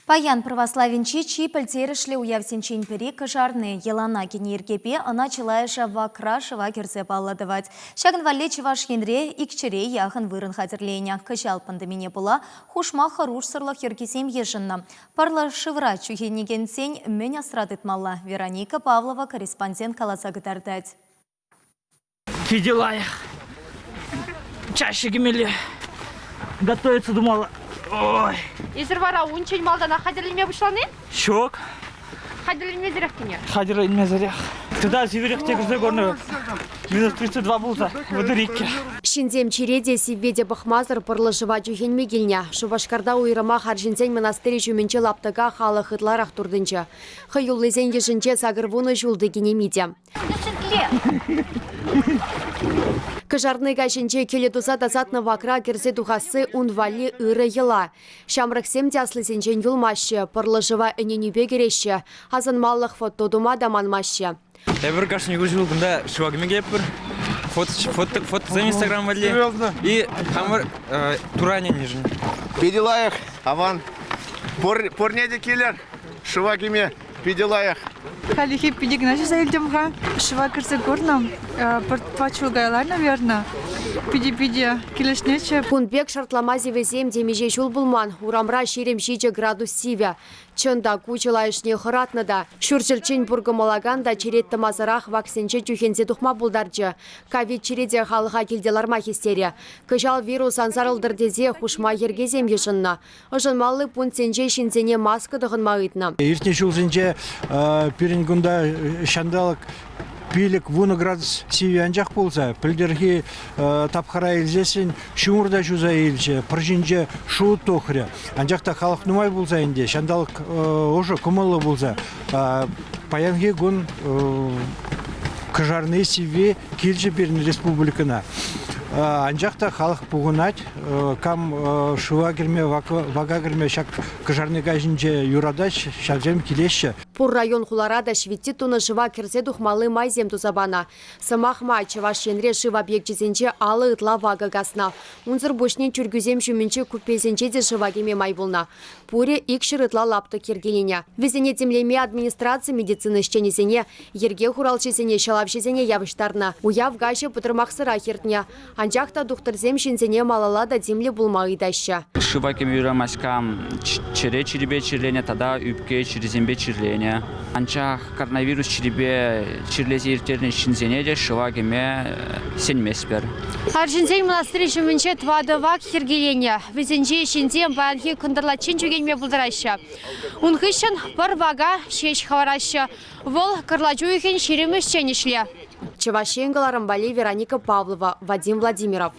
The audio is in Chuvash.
Паян православинчи чи пӗлтерӗшлӗ уявсенчен пӗри Кӑшарни. Йӑлана кӗнӗ йӗркепе ӑна чылайӑшӗ вакра шыва кӗрсе паллӑ тӑвать. Ҫакӑн валли Чӑваш Енре икҫӗре яхӑн вырӑн хатӗрленӗ. Кӑҫал пандемине пула хушма хӑрушсӑрлӑх йӗркисем йышӑннӑ. Пӑрлӑ шывра чӳхенекенсен мӗн асра тытмалла? Вероника Павлова корреспондент каласа кӑтартать. Питӗ лайӑх. Чаще кӗмелле. Готовиться думала. Ой. Эсир вара унччен малтанах хатӗрленме пуҫлани? Ҫук. Хатӗрленмесӗрех кӗнӗ? Хатӗрленмесӗрех. Тата сивӗрех те кӗрсе курнӑ. Минус 32 пулса, 32. Ҫынсем чире те, сивве те пӑхмасӑр пӑрлӑ шыва чӳхенме килнӗ. Шупашкарта уйрӑмах арҫынсен мӑнастирӗ ҫумӗнчи лаптӑка халӑх ытларах туртӑнчӗ. Хӑюллисен йышӗнче 80 ҫулти кинеми те. Кӑшарни каҫӗнче кӗлӗ туса тасатнӑ вакра кӗрсе тухасси ун валли ырӑ йӑла. Ҫамрӑксем те аслисенчен юлмаҫҫӗ, пӑрлӑ шыва ӗненӳпе кӗреҫҫӗ, асӑнмалӑх фото тума та манмаҫҫӗ. Эпир кашни ҫул кунта шыва кӗме килетпӗр. Фото, фотосем Инстаграм валли. И хамӑр тура ӗненнӗшӗн. Питӗ лайӑх, аван. Пурне те килӗр шыва кӗме. Питӗ лайӑх. Хальлӗхе питӗ кӑна ҫырса илтӗм-ха. Шыва кӗрсе курнӑ. Пӗр тӑват ҫул каялла, наверное. Питӗ-питӗ килӗшнӗччӗ. Кун пек шартлама сивӗсем темиҫе ҫул пулман. Урамра 27 градус сивӗ. Чӑн та, ку чылайӑшне хӑратнӑ та. Ҫурҫӗрччен пур кӑмӑлакан та черет тӑмасӑрах ваксенче чӳхенсе тухма пултарчӗ. Ковид чирӗ те халӑха килте ларма хистерӗ. Кӑҫал вирус ан сарӑлтӑр тесе хушма йӗркесем йышӑннӑ. Ӑшӑнмалли пунктсенче ҫынсене маска тӑхӑнма ыйтнӑ. Иртнӗ ҫулсенче пирӗн кунта ҫанталӑк 5-10 градус сивӗ анчах пулса, пӗлтӗрхи тапхӑра илсессӗн ҫумӑр та ҫуса илчӗ, пӑр ҫинче шут тухрӗ. Анчах та халӑх нумай пулса ӗнтӗ, ҫанталӑк ӑшӑ, кӑмӑллӑ пулса. Паянхи кун кӑшарни сивви килчӗ пирӗн республикӑна. Анчах та халӑх пухӑнать, кам шыва кӗрме, вака кӗрме ҫак кӑшарни каҫӗнче юратать, ҫавсем килеҫҫӗ. Пур район-хулара та ҫветит тунӑ шыва кӗрсе тухмалли майсем туса панӑ. Сӑмах май, Чӑваш Енре шыв объекчӗсенче 50 ытла вакӑ каснӑ. Унсӑр пуҫне чиркӳсем ҫумӗнчи купесенче те шыва кӗме май пулнӑ. Пурӗ 200 ытла лаптӑк йӗркеленӗ. Вӗсене тимлеме администраци медицина ӗҫченӗсене, йӗрке хуралҫисене, ҫӑлавҫӑсене явӑҫтарнӑ. Уяв каҫӗ пӑтӑрмахсӑрах иртнӗ. Анчах та тухтӑрсем ҫынсене малалла та тимлӗ пулма ыйтаҫҫӗ. Шыва кӗме юрамасть кам чӗре чирӗпе чирленӗ тата ӳпке чирӗсемпе чирленӗ. Анчах коронавирус чирӗпе чирлесе ирттернӗ ҫынсене те шыва кӗме сӗнместпӗр. Арҫынсен мӑнастирӗ ҫумӗнче тӑватӑ вак йӗркеленӗ. Вӗсенче ҫынсем паянхи кӑнтӑрлаччен чӳхенме пултараҫҫӗ. Ун хыҫҫӑн пӗр вака ҫеҫ хӑвараҫҫӗ. Вӑл кӑрлач уйӑхӗн ҫирӗмӗшчен ӗҫлӗ. Чӑваш Ен кӑларӑм валли Вероника Павлова, Вадим Владимиров.